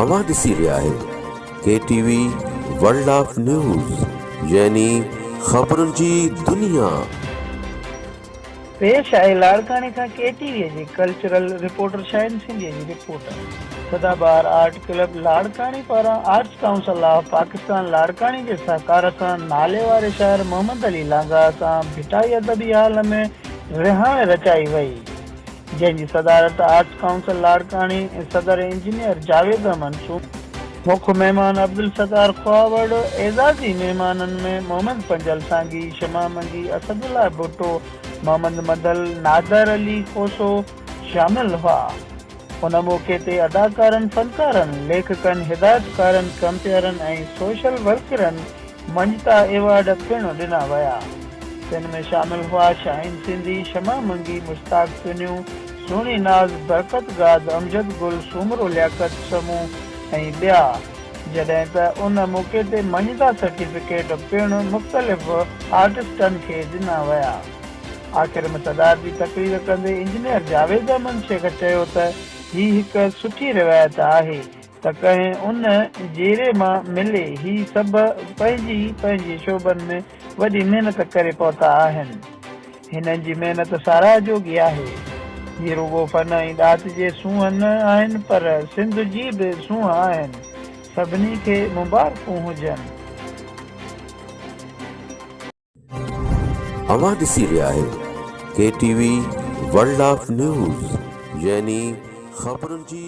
اوهان ڏسي رهيا آهيو K T V world of news يعني خبرن جي دنيا. پيش آهي لاڙڪاڻي کان ڪي ٽي وي جي ڪلچرل رپورٽر شاهين سنڌي جي رپورٽ. سدا بهار آرٽ ڪلب لاڙڪاڻي پاران آرٽس ڪائونسل آف پاڪستان لاڙڪاڻي جي سهڪار سان نالي واري شاعر محمد علي لانگاهه سان ڀٽائي ادبي هال ۾ رهاڻ رچائي وئي. جنهن جي صدارت آرٽس ڪائونسل لاڙڪاڻي ۽ صدر انجنيئر جاويد احمد سومرو، مک مهمان عبدالستار خواوڙ، اعزازي مهمانن ۾ محمد پنجل سانگي، شمع منگي، اسدالله ڀٽو، محمد مدل، نادر علي کوسو شامل هئا. ان موقعي تي اداڪارن، فنڪارن، ليکڪن، هدايتڪارن، ڪمپيئرن ۽ سوشل ورڪرن مڃتا ايوارڊ پڻ ڏنا ويا. تن ۾ شامل هئا شاهين سنڌي، شمع منگي، مشتاق تنيو، سهڻي ناز، برڪت گاد، امجد گل، سومرو لياقت سمون ۽ ٻيا. جڏهن ته ان موقعي تي مڃتا سرٽيفڪيٽ پڻ مختلف آرٽسٽن کي ڏنا ويا. آخر ۾ صدارتي تقرير ڪندي انجنيئر جاويد احمد شيخ چيو ته هي هڪ سٺي روايت آهي ته ڪنهن ان جيري مان ملي هي سڀ پنهنجي پنهنجي شعبن ۾ وڏي محنت ڪري پهتا آهن. هنن جي محنت ساراهه جوڳي آهي. هي رڳو فن ۽ ڏات جي سونهن نه آهن پر سنڌ جي به سونهن آهن. سڀني کي مبارڪون هجن. اوهان ڏسي رهيا آهيو K T V world of news يعني خبرن جي.